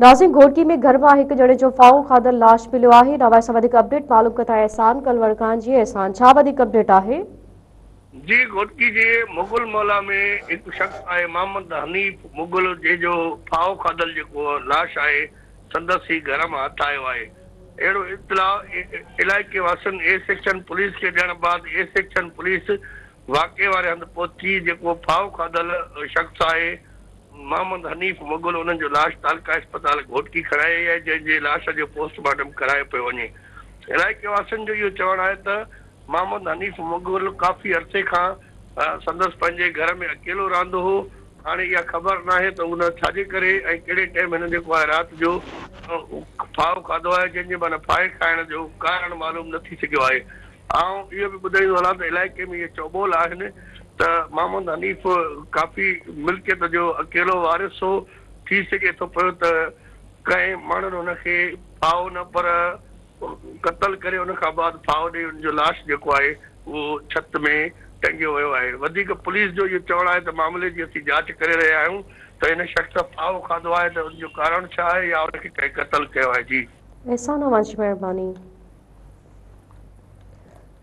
ناظرين گهوٽڪي ۾ گهر مان هڪ ڄڻي جو ڦاهو کاڌل لاش مليو آهي ان حوالي سان وڌيڪ اپڊيٽ معلوم ڪندا احسان ڪلوڙ کان جي احسان ڇا وڌيڪ اپڊيٽ آهي. جي گهوٽڪي جي مغل محلا ۾ هڪ شخص آهي محمد حنيف مغل جنهن جو ڦاهو کاڌل جيڪو لاش آهي سندس ئي گهر مان هٿ آيو آهي اهڙو اطلاع علائقي واسين اي سيڪشن پوليس کي ڏيڻ بعد اي سيڪشن پوليس واقعي واري هنڌ پهچي جيڪو ڦاهو کاڌل شخص آهي محمد حنيف مغل انهن جو لاش تعلقه اسپتال گهوٽڪي کڻائي وئي آهي جنهن جي لاش جو پوسٽ مارٽم ڪرايو پيو وڃي. علائقي واسين جو اهو چوڻ آهي ته محمد حنيف مغل ڪافي عرصي کان سندس پنهنجي گهر ۾ اڪيلو رهندو هو هاڻي اها خبر ناهي ته ان ڇاجي ڪري ۽ ڪهڙي ٽيم هن جيڪو آهي رات جو ڦاهو کاڌو آهي جنهن جي معنيٰ ڦاهي کائڻ جو ڪارڻ معلوم نه ٿي سگهيو آهي. آئون اهو به ٻڌائيندو هلان ته علائقي ۾ اهي چئوٻول آهن ته محمد حنيف ڪافي ملڪيت جو اڪيلو وارث هو، ٿي سگهي ٿو پيو ته ڪنهن ماڻهن هن کي ڦاهو نه پر قتل ڪري ان کان بعد ڦاهو ڏئي ان جو لاش جيڪو آهي اهو ڇت ۾ ٽنگيو ويو آهي. وڌيڪ پوليس جو اهو چوڻ آهي ته معاملي جي اسين جاچ ڪري رهيا آهيون ته هن شخص ڦاهو کاڌو آهي ته ان جو ڪارڻ ڇا آهي يا ان کي ڪنهن قتل ڪيو آهي جي. احسان اوهان جي مهرباني.